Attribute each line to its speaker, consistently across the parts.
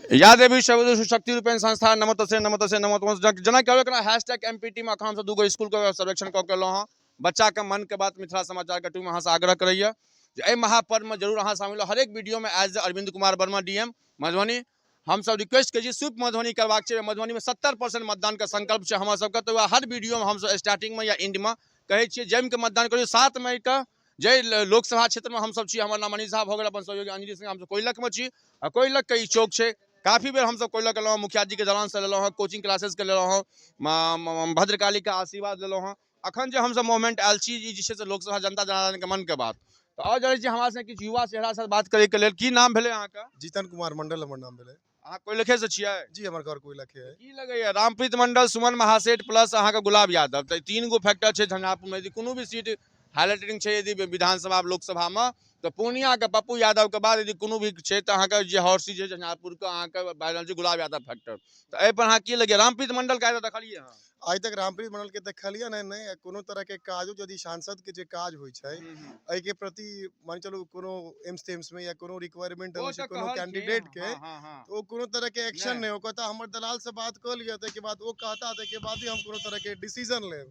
Speaker 1: या देवी सर्वदोष शक्ति रूपेण संस्था नमः तसे नमः तसे नमः तमस। जेना कहबै एकरा हैशटैग एमपीटी में अखन हमसब दूगो स्कूल के सर्वेक्षण कऽ के एलहुँ हँ। बच्चा के मन के बात मिथिला समाचार के टीम अहाँसँ आग्रह करैया जे एहि महापर्व में जरूर अहाँ शामिल हो। हरेक वीडियो में एज अरविंद कुमार वर्मा डीएम मधुबनी हमसब रिक्वेस्ट करै छी स्वीप मधुबनी करबाक छै। मधुबनी में 70% मतदान के संकल्प छै हमर सबके, तऽ हर वीडियो में हमसब स्टार्टिंग में या एंड में कहै छियै जमि के मतदान करियौ। 7 मई के जाहि लोकसभा क्षेत्र में हमसब छी, हमर नाम मनीष झा भऽ गेल, अपन सहयोगी अंजलि सिंह, हमसब कोइलख में छी आ कोइलख के ई चौक छै। काफी बेर हमसब कोइलख एलहुँ हँ, मुखिया जी के दलान से लेलहुँ हँ, कोचिंग क्लासेस के लेलहुँ हँ, भद्रकाली के आशीर्वाद लेलहुँ हँ। अखन जे हमसब मोमेंट आयल छी ई जे छै से लोकसभा जनता जनार्दन के मन के बात। तऽ आओर जानै छी हमरा संगे किछु युवा चेहरा से बात करैके लेल। की नाम भेलै अहाँके?
Speaker 2: जीतन कुमार मंडल हमर नाम भेलै।
Speaker 1: अहाँ कोइलखे से छियै?
Speaker 2: जी, हमर घर कोइलखे है।
Speaker 1: की लगैया रामप्रीत मंडल, सुमन महासेठ प्लस अहाँके गुलाब यादव, तऽ 3 गो फैक्टर छै झंझारपुर में। यदि कोनो भी सीट हाईलाइटिंग छै यदि विधानसभा लोकसभा में, तऽ पूर्णिया के पप्पू यादव के बाद यदि कोनो भी छै तऽ अहाँके जे हॉट सीट छै झंझारपुर के अहाँके भए रहल छै गुलाब यादव फैक्टर। तऽ एहि पर अहाँ की लगैया रामप्रीत मंडल के आइ तक देखलियै हँ?
Speaker 2: आइ तक रामप्रीत मंडल के देखलियै ने, नहि कोनो तरह के काजो यदि सांसद के जे काज होइ छै एहि के प्रति मान चलू कोनो एम्स तेम्स में या कोनो रिक्वायरमेंट होइ छै कोनो कैंडिडेट के, तो ओ कोनो तरह के एक्शन नहि। ओ कहता हमर दलाल से बात कऽ लिअ, ताहिके बाद ओ कहता ताहिके बाद ही हम कोनो तरह के डिसीजन लेब।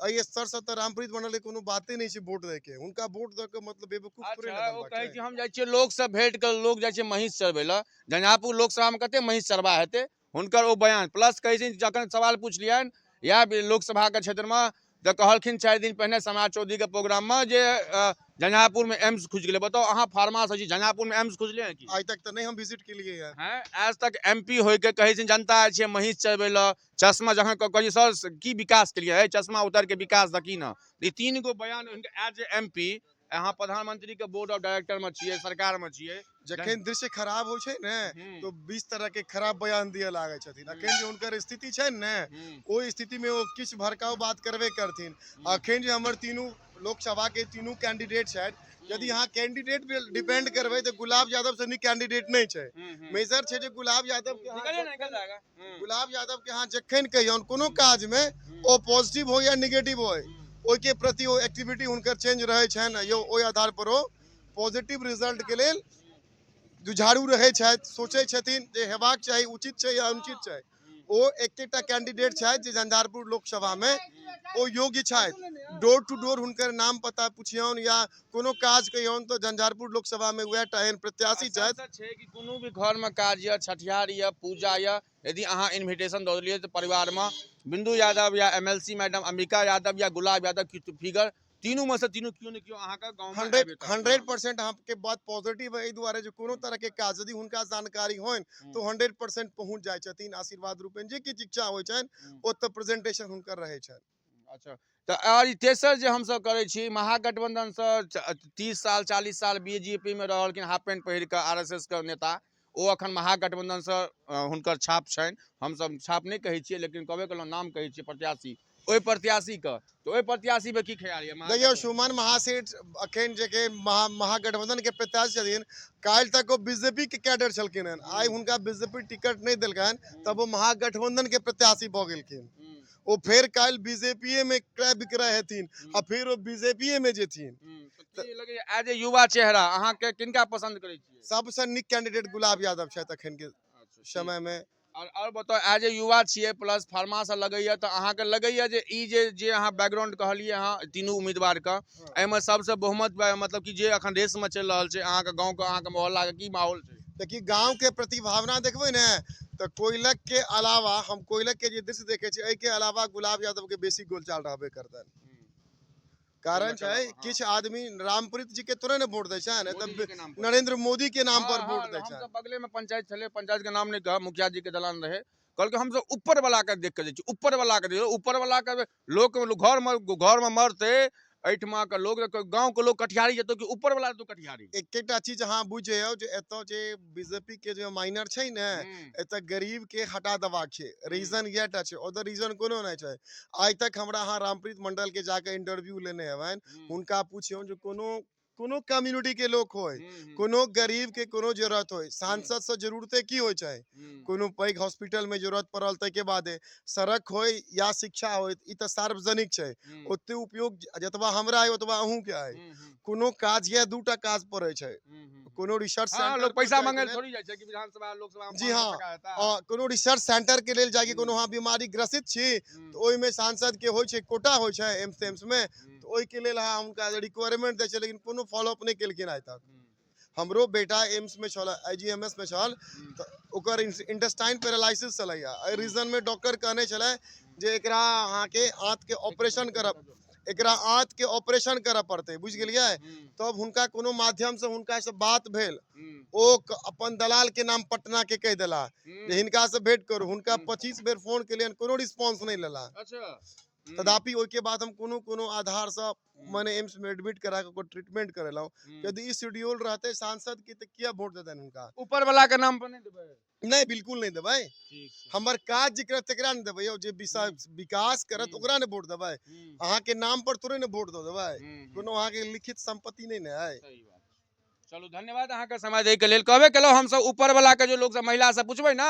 Speaker 2: एहि स्तर से तऽ रामप्रीत मंडल के कोनो बाते नहि छै वोट दै के। हुनका वोट दऽ के मतलब बेवकूफ थोड़े ने
Speaker 1: बनबाक छै। कहै छी हम जाइ छियै लोक से भेंट कऽ, लोक जाइ छै महींस चरबै लए, झंझारपुर लोकसभा में कते महींस चरबा हेतै हुनकर ओ बयान। प्लस कहै छै जखन सवाल पुछलियनि या लोकसभा के क्षेत्र में तऽ कहलखिन 4 दिन पहिने समाज चौधरी के प्रोग्राम में जे झंझारपुर में एम्स खुजि गेलै। बताउ अहाँ फार्मा से छी, झंझारपुर में एम्स खुजले हैं की?
Speaker 2: आइ तक तऽ नहि हम विजिट केलियै
Speaker 1: हैं। हैं, आज तक एमपी होय के कहै छै जनता छै महींस चरबै लए, चश्मा जखन कहै छै सर की विकास केलियै है, चश्मा उतार के विकास दखी न। ई 3 गो बयान हुनकर एज ए एमपी, अहाँ प्रधानमंत्री के बोर्ड ऑफ डायरेक्टर में छियै, सरकार में छियै।
Speaker 2: जखन दृश्य खराब होइ छै ने तो 20 तरह के खराब बयान दिअ लागै छथिन। अखन जे हुनकर स्थिति छै ने ओहि स्थिति में ओ किछु भड़काऊ बात करबे करथिन। अखन जे हमर तीनू लोकसभा के तीनू कैंडिडेट छथि, यदि अहाँ कैंडिडेट पे डिपेंड करबै तऽ गुलाब यादव से नीक कैंडिडेट नहि छै। मेजर छै जे गुलाब यादव के गुलाब यादव के अहाँ जखन कहियौन कोनो काज में ओ पॉजिटिव हो या निगेटिव हो, ओहिके प्रति ओ एक्टिविटी हुनकर चेंज रहै छनि। यौ ओहि आधार पर ओ पॉजिटिव रिजल्ट के लेल जुझारू रहै छथि, सोचै छथिन जे हेबाक चाही, उचित छै या अनुचित छै। ओ एकेटा कैंडिडेट छथि जे झंझारपुर लोकसभा में ओ योग्य छथि। डोर टू डोर हुनकर नाम पता पुछियौन या कोनो काज कहियौन तऽ झंझारपुर लोकसभा में वएह टा एहन प्रत्याशी छथि।
Speaker 1: छै कि कोनो भी घर में काज यऽ, छठिहार यऽ, पूजा यऽ, यदि अहाँ इन्विटेशन दऽ देलियै तऽ परिवार में बिंदु यादव या एमएलसी मैडम अंबिका यादव या गुलाब यादव की फिगर तीनू में से तीनू केओ ने केओ अहाँके गाँव में
Speaker 2: 100% अहाँके बात पॉजिटिव है। एहि दुआरे जे कोनो तरह के काज यदि हुनका जानकारी होइन तो 100% पहुँच जाइ छथिन। आशीर्वाद रूपेण जे किछु इच्छा होइ छनि ओतऽ प्रेजेंटेशन हुनकर रहै छनि।
Speaker 1: अच्छा, तऽ आओर ई तेसर जे हमसब करै छी महागठबंधन से 30 साल 40 साल बीजेपी में रहलखिन हाफ पैंट पहिर कऽ आरएसएस के नेता, ओ अखन महागठबंधन से हुनकर छाप छनि। हमसब छाप नहि कहै छियै लेकिन कहबे केलहुँ, नाम कहै छियै प्रत्याशी, ओहि प्रत्याशी के, तऽ ओहि प्रत्याशी पे की ख्याल यऽ?
Speaker 2: देखियौ सुमन महासेठ अखन जे के महागठबंधन के प्रत्याशी छथिन, काल्हि तक ओ बीजेपी के कैडर छलखिन हन, आइ हुनका बीजेपी टिकट नहि देलकनि तब ओ महागठबंधन के प्रत्याशी भऽ गेलखिन। ओ फेर काल्हि बीजेपीए में क्रय विक्रय हेथिन आ फिर ओ बीजेपीए में जेथिन।
Speaker 1: एज ए युवा चेहरा अहाँके किनका पसंद करै छियै?
Speaker 2: सबसँ नीक कैंडिडेट गुलाब यादव छथि अखन के समय में।
Speaker 1: और बताउ एज ए युवा छियै प्लस फार्मा से लगैया तऽ अहाँके लगैया जे ई जे अहाँ बैकग्राउंड कहलियै अहाँ तीनू उम्मीदवार के, एहिमे सबसँ बहुमत मतलब कि जे अखन रेस में चलि रहल छै अहाँके गाँव के, अहाँके मोहल्ला के की माहौल छै?
Speaker 2: देखिए गाँव के प्रति भावना देखबै ने तऽ कोइलख के अलावा हम कोइलख के जे दृश्य देखै छियै एहिके अलावा गुलाब यादव के बेसी गोलचाल रहबे करतनि। कारण छै किछु आदमी रामप्रीत जी के थोड़े ने वोट दै छनि,
Speaker 1: तऽ
Speaker 2: नरेंद्र मोदी के नाम पर वोट दै छनि।
Speaker 1: बगले में पंचायत छलै, पंचायत के नाम नहि कहब, मुखिया जी के दलान रहे, कहलकै हमसब ऊपर वाला के देख के जाइ छी, ऊपर वाला के देखियौ, ऊपर वाला के लोक घर में मरतै, एहिठमा के लोक, गाँव के लोक कटिहारी जेतौ कि ऊपर वाला जेतौ कटिहारी?
Speaker 2: एकेटा चीज अहाँ बुझि जइयौ जे एतऽ जे बीजेपी के जे माइनर छै ने, एतऽ गरीब के हटा देबाक छै, रीजन इएह टा छै, अदर रीजन कोनो नहि छै। आइ तक हमरा अहाँ रामप्रीत मंडल के जाके इंटरव्यू लेने हेबनि, हुनका पुछियौन जे कोनो कोनो कम्युनिटी के लोक होय, कोनो गरीब के कोनो जरूरत होय, सांसद से जरूरते की होइ छै? कोनो पैघ हॉस्पिटल में जरूरत पड़ल ताहिके बादे सड़क होय या शिक्षा होय, ई तऽ सार्वजनिक छै, ओते उपयोग जतबा हमरा अइ ओतबा अहूँ के अइ। कोनो काज या दूटा काज पड़ै छै, कोनो रिसर्च सेंटर,
Speaker 1: लोग पैसा मांगे थोड़ी जाइ छै कि विधानसभा लोकसभा।
Speaker 2: जी हाँ, कोनो रिसर्च सेंटर के लेल जाके कोनो अहाँ बीमारी ग्रसित छी तऽ ओहिमे सांसद के होइ छै कोटा होइ छै एम्स तेम्स में, तऽ ओहिके लेल अहाँ हुनका रिक्वायरमेंट दै छै, लेकिन कोनो फॉलोअप नहि केलखिन आइ तक। हमरो बेटा एम्स में छल, IGMS में छल, तऽ ओकर इंटेस्टाइन पैरालिसिस छलैया। एहि रीजन में डॉक्टर कहने छलै जे एकरा अहाँके आंत के ऑपरेशन करब, एकरा आंत के ऑपरेशन करऽ पड़तै, बुझि गेलियै? तब हुनका कोनो माध्यम से हुनका से बात भेल, ओ अपन दलाल के नाम पटना के कहि देला जे हिनका से भेंट करू। हुनका 25 बेर फोन केलियनि, कोनो रिस्पॉन्स नहि लेला।
Speaker 1: अच्छा।
Speaker 2: तथापि ओहिके बाद हम कोनो कोनो आधार से मने एम्स में एडमिट करा के ट्रीटमेंट करेलहुँ। यदि ई शेड्यूल रहते सांसद के तऽ किया वोट देतनि हुनका?
Speaker 1: ऊपर वाला के नाम पर नहि देबै?
Speaker 2: नहि, बिल्कुल नहि देबै। हमर काज जे करत तकरा ने देबै यौ, जे विकास करत ओकरा ने वोट देबै, अहाँके नाम पर थोड़े ने वोट दऽ देबै, कोनो अहाँके लिखित संपत्ति नहि ने अइ।
Speaker 1: सही बात। चलू धन्यवाद अहाँके समय दैके लेल। कहबे केलहुँ हमसब ऊपर वाला के जो लोक सब महिला सब पूछबै ने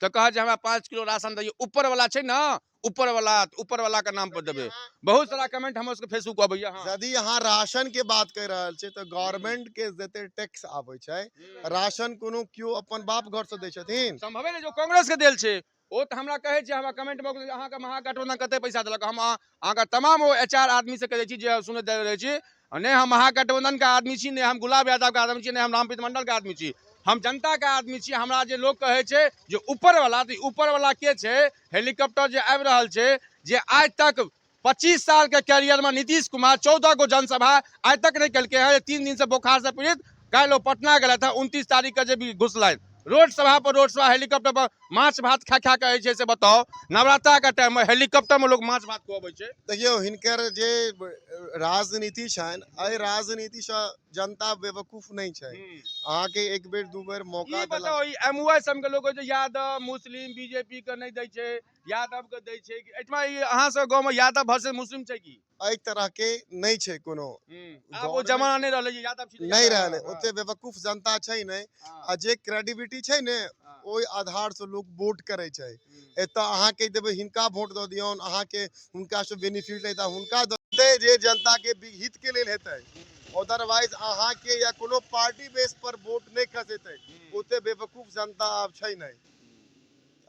Speaker 1: तऽ कहत जे हमरा 5 किलो राशन दैयौ, ऊपर वाला छै ने, ऊपर वाला, ऊपर वाला के नाम पर देबै। बहुत सारा कमेंट हमर सबके फेसबुक अबैया। हाँ।
Speaker 2: यदि अहाँ राशन के बात कहि रहल छी तऽ गवर्नमेंट के जते टैक्स आबै छै, राशन कोनो केओ अपन बाप घर से दै छथिन?
Speaker 1: संभवे नहि, जो कांग्रेस के देल छै ओ तऽ हमरा कहै छै, हमरा कमेंट में अहाँके महागठबंधन कते पैसा देलक? हम अहाँके तमाम ओ HR आदमी से कहै छी जे सुनैत रहै छी, नहि हम महागठबंधन के आदमी छी, नहि हम गुलाब यादव के आदमी छी, नहि हम रामप्रीत मंडल के आदमी छी, हम जनता के आदमी छी। हमरा जे लोग कहै छै जे ऊपर वाला, तऽ ऊपर वाला के छै? हेलीकॉप्टर जे आबि रहल छै, जे आइ तक 25 साल के कैरियर में नीतीश कुमार 14 गो जनसभा आइ तक नहीं केलकै हैं। 3 दिन से बोखार से पीड़ित काल्हि ओ पटना गेलथि हैं, 29 तारीख के जे भी घुसलथि रोड सभा पर, रोड सभा हेलीकॉप्टर पर माछ भात खा खा के छै से बताउ, नवरात्रा के टाइम में हेलीकॉप्टर में लोग माछ भात खुआबै छै।
Speaker 2: देखियौ हिनकर जे राजनीति छनि, एहि राजनीति से जनता बेवकूफ नहीं छै। अहाँके एक बेर दू बेर मौका
Speaker 1: ई बताउ, ई MUI सब के लोग जे यादव मुस्लिम बीजेपी के नहीं दै छै, यादव के दै छै, एहिठमा ई अहाँ सब गाँव में यादव वर्सेस मुस्लिम छै की?
Speaker 2: एहि तरह के नहीं छै कोनो।
Speaker 1: आब ओ जमाना नहीं रहलै जे यादव छी तऽ
Speaker 2: नहीं
Speaker 1: यादव,
Speaker 2: रहलै, ओते बेवकूफ जनता छै नहि, आ जे क्रेडिबिलिटी छै ने ओहि आधार से लोग वोट करै छै। एतऽ अहाँके देबै हिनका वोट दऽ दियौन, अहाँके हुनका से बेनिफिट हेतै, हुनका दऽ जे जनता के हित के लेल हेतै, अदरवाइज अहाँके या कोनो पार्टी बेस पर वोट नहि खसेतै, ओते बेवकूफ जनता आब छै नहि।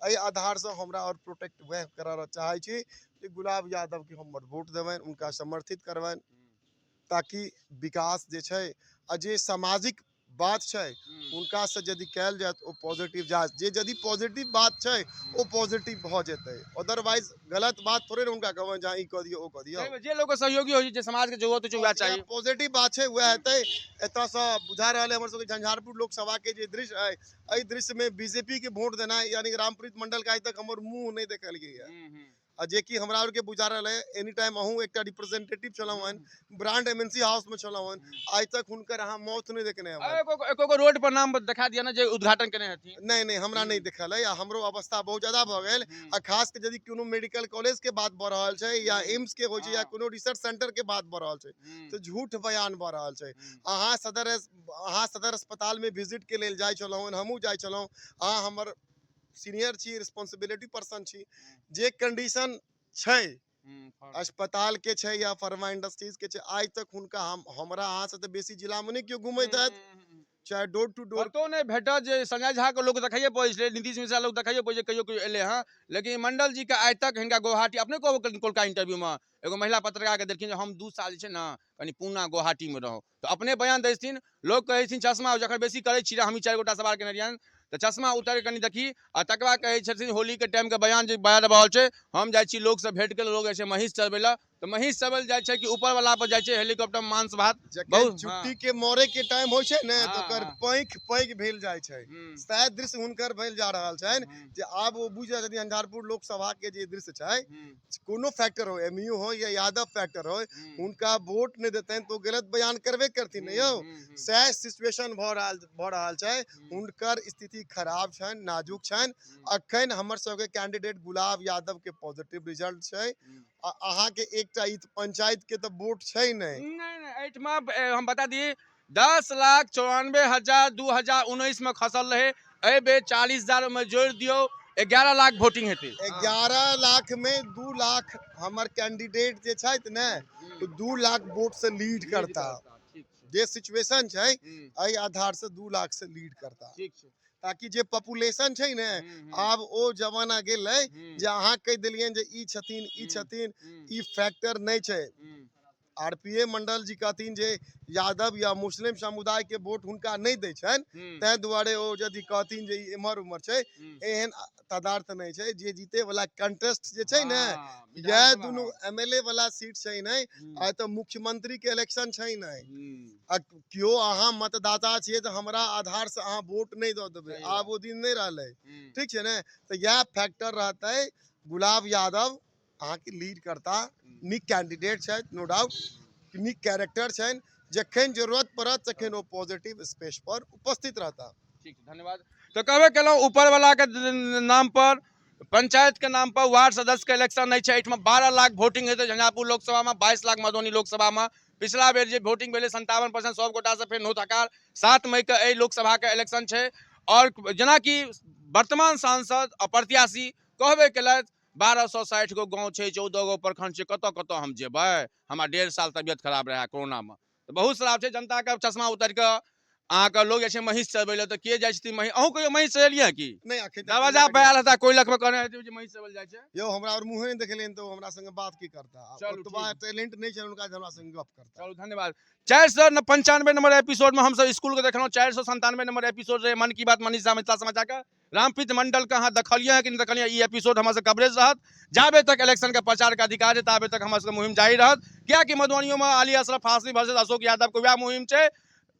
Speaker 2: एहि आधार से हमरा और प्रोटेक्ट वएह करऽ चाहै छी जे गुलाब यादव के हम वोट देबनि, हुनका समर्थित करबनि, ताकि विकास जे छै आ जे सामाजिक बात छै हुनका से यदि कयल जाय ओ पॉजिटिव जाय, जे यदि पॉजिटिव बात छै ओ पॉजिटिव भऽ जेतै, अदरवाइज गलत बात थोड़े ने हुनका कहबनि जे ई कऽ दियौ ओ कऽ दियौ।
Speaker 1: जे लोक के सहयोगी होइ छै, जे समाज के जरूरत होइ छै वएह चाही।
Speaker 2: पॉजिटिव बात छै वएह हेतै। एतऽसँ बुझा रहल है हमर सबके झंझारपुर लोकसभा के जे दृश्य अइ, एहि दृश्य में बीजेपी के वोट देनाइ यानी रामप्रीत मंडल के आइ तक हमर मुँह नहि देखल गेल। आ जे कि हमरा आरके बुझा रहल है एनी टाइम अहूँ एकटा रिप्रेजेंटेटिव छलहुँ हन, ब्रांड MNC house में छलहुँ हन, आइ तक हुनकर अहाँ मौत नहि देखने हेबै।
Speaker 1: एको गो रोड पर नाम देखा दिअ ने जे उद्घाटन केने हेथिन।
Speaker 2: नहीं नहीं, हमरा नहीं देखल है, आ हमरो अवस्था बहुत ज्यादा भऽ गेल। आ खास के यदि कोनो मेडिकल कॉलेज के बात भऽ रहल छै या एम्स के होइ छै या कोनो रिसर्च सेंटर के बात भऽ रहल छै तऽ झूठ बयान भऽ रहल छै। अहाँ सदर अस्पताल में विजिट के लेल जाइ छलहुँ हन, हमहूँ जाइ छलहुँ, अहाँ हमर सीनियर छी, रिस्पॉन्सिबिलिटी पर्सन छी, जे कंडीशन छै अस्पताल के छै या फार्मा इंडस्ट्रीज के छै, आइ तक हुनका हमरा अहाँ से तऽ बेसी जिला में नहि केओ घुमैत हैत, चाहे डोर टू डोर
Speaker 1: कतौ नहि भेटत। जे संजय झा के लोक देखैये पड़ै छलै, नीतीश मिश्रा लोक देखैये पड़ै छै, कहियो कहियो एलै हँ, लेकिन मंडल जी के आइ तक हिनका गुवाहाटी अपने कहबो केलखिन कोलका इंटरव्यू में, एगो महिला पत्रकार के देलखिन जे हम 2 साल जे छै ने कनि पूना गुवाहाटी में रहौ, तऽ अपने बयान दै छथिन। लोक कहै छथिन चश्मा जखन बेसी करै छी, हमही 4 गोटा सवाल केने रहियनि तऽ चश्मा उतारि कनि देखी, आ तकर बाद कहै छथिन होली के टाइम के बयान जे बयान रहल छै, हम जाइ छी लोकसँ भेंट के, लोक जाइ छै महींस चरबै लए, तऽ महींस चरबै लए जाइ छै कि ऊपर वाला पर जाइ छै हेलीकॉप्टर मांस भात।
Speaker 2: जखन
Speaker 1: बहुत,
Speaker 2: चुट्टी के मरे के टाइम होइ छै ने, तऽ ओकर पैंख पैघ भेल जाइ छै, सएह दृश्य हुनकर भेल जा रहल छनि जे आब ओ बुझि रहल छथिन झंझारपुर लोकसभा के जे दृश्य छै, कोनो फैक्टर हो, MU हो या यादव फैक्टर हो, हुनका वोट नहि देतनि तऽ ओ गलत बयान करबे करथिन ने यौ। सएह सिचुएशन भऽ रहल छै, हुनकर स्थिति खराब छनि, नाजुक छनि। अखन हमर सबके कैंडिडेट गुलाब यादव के पॉजिटिव रिजल्ट छै। आ अहाँके एकटा ई पंचायत के तऽ वोट छै नहि।
Speaker 1: नहि, नहि, एहिठमा, हम बता दी 10,94,000 2019 में खसल रहे, एहि बेर 40,000 में जोड़ि दियौ, 11 लाख वोटिंग हेतै।
Speaker 2: 11 लाख में 2 लाख हमर कैंडिडेट जे छथि ने, ओ 2 लाख वोट से लीड करता। जे सिचुएशन छै एहि आधार से 2 लाख से लीड करता।
Speaker 1: ठीक छै।
Speaker 2: ताकि जे पॉपुलेशन छै ने, आब ओ जमाना गेलै जे अहाँ कहि देलियनि जे ई छथिन ई छथिन, ई फैक्टर नहि छै। आरपीए मंडल जी कहथिन जे यादव या मुस्लिम समुदाय के वोट हुनका नहि दै छनि, ताहि दुआरे ओ यदि कहथिन जे ई एम्हर उम्हर छै, एहन तदार्थ नहि छै। जे जीते वाला कंटेस्ट जे छै ने, इएह दुनू एमएलए वाला सीट छै नहि, आ तऽ मुख्यमंत्री के इलेक्शन छै नहि। आ केओ अहाँ मतदाता छियै तऽ हमरा आधार से अहाँ वोट नहि दऽ देबै, आब ओ दिन नहि रहलै। ठीक छै ने? तऽ इएह फैक्टर रहतै। गुलाब यादव अहाँके लीड करता, नीक कैंडिडेट छथि, नो डाउट, नीक कैरेक्टर छनि, जखन जरूरत पड़त तखन ओ पॉजिटिव स्पेस पर उपस्थित रहता।
Speaker 1: ठीक, धन्यवाद। तऽ कहबे केलहुँ, ऊपर वाला के नाम पर, पंचायत के नाम पर वार्ड सदस्य के इलेक्शन नहि छै। एहिठाम 12 लाख वोटिंग हेतै झंझारपुर लोकसभा में, 22 लाख मधुबनी लोकसभा में। पिछला बेर जे वोटिंग भेलै 57% सब गोटा से फेर नोत हकार। 7 मई के एहि लोकसभा के इलेक्शन छै। और जेनाकि वर्तमान सांसद आ प्रत्याशी कहबे केलथि, 1260 गो गाँव छै, 14 गो प्रखंड छै, कतऽ कतऽ हम जेबै, हमरा 1.5 साल तबियत खराब रहए कोरोनामे, तऽ बहुत शराब छै। जनताके चश्मा उतारि कऽ अहाँके लोग जाइ छै महींस चरबै लए, तऽ के जाइ छथिन महींस? अहूँ कहियो महींस चरेलियै की?
Speaker 2: नहि, अखन तक
Speaker 1: दरवाजा पर आयल हेता कोई लखमे कहने हेतै जे महींस चरबै लए जाइ छै।
Speaker 2: यौ, हमरा और मुँहे नहि देखेलियनि तऽ ओ हमरा संगे बात की करता? आ
Speaker 1: चलू,
Speaker 2: ओतबा
Speaker 1: ठीक।
Speaker 2: टैलेंट नहि छै हुनका जे हमरा संगे गप करता।
Speaker 1: चलू, धन्यवाद। 495 नंबर एपिसोड में हमसब स्कूल के देखलहुँ। 497 नंबर एपिसोड रहे मन की बात मनीष झा मिथिला समाचार के। रामप्रीत मंडल के अहाँ देखलियै हँ कि नहि देखलियै? ई एपिसोड हमरा सबके कवरेज रहत जाबे तक इलेक्शन के प्रचार के अधिकार है, ताबे तक हमरा सबके मुहिम जारी रहत। कियाकि मधुबनियों में अली अशरफ हाशमी वर्सेस अशोक यादव के वएह मुहिम छै,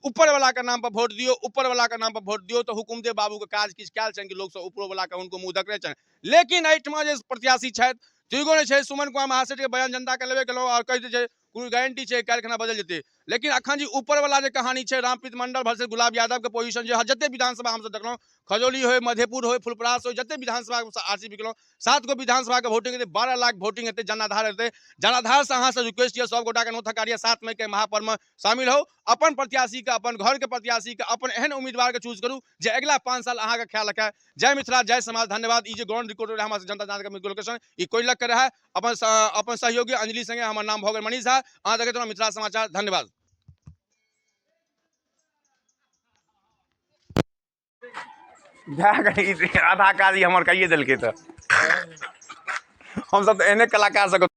Speaker 1: ऊपर वाला के नाम पर वोट दियौ, ऊपर वाला के नाम पर वोट दियौ। तऽ हुकुमदेव बाबू के काज किछु कयल छनि कि लोक सब ऊपरो वाला के हुनको मुँह देखने छनि। लेकिन एहिठमा जे प्रत्याशी छथि तिनको नहि छै। सुमन कुमार महासेठ के बयान जनता के लेबे केलहुँ आओर कहि दै छै कोनो गारंटी छै काल्हि खना बदलि जेतै। लेकिन अखन जे ऊपर वाला जे कहानी छै, रामप्रीत मंडल वर्सेस गुलाब यादव के पोजीशन जे जते विधानसभा हमसब देखलहुँ, खजौली होय, मधेपुर होय, फुलपरास होय, जते विधानसभा आर सी केलहुँ, 7 गो विधानसभा के वोटिंग हेतै, 12 लाख वोटिंग हेतै, जनाधार हेतै। जनाधार से अहाँ से रिक्वेस्ट यऽ, सब गोटा के नोत हकार यऽ, 7 मई के महापर्व में शामिल हो, अपन प्रत्याशी के, अपन घर के प्रत्याशी के, अपन एहन उम्मीदवार के चूज करू जे अगिला 5 साल अहाँ के ख्याल रखे। जय मिथिला, जय समाज, धन्यवाद। ई जे ग्राउंड रिकॉर्ड रहे हमरा जनता जनार्दन के लोकेशन ई कोइलख के रहे। अपन सहयोगी अंजलि संगे हमर नाम भऽ गेल मनीष झा। अहाँ देखैत रहू मिथिला समाचार। धन्यवाद। भए गेलै, आधा काज ई हमर कहिए देलकै। तऽ हमसब तऽ एहने कलाकार सबके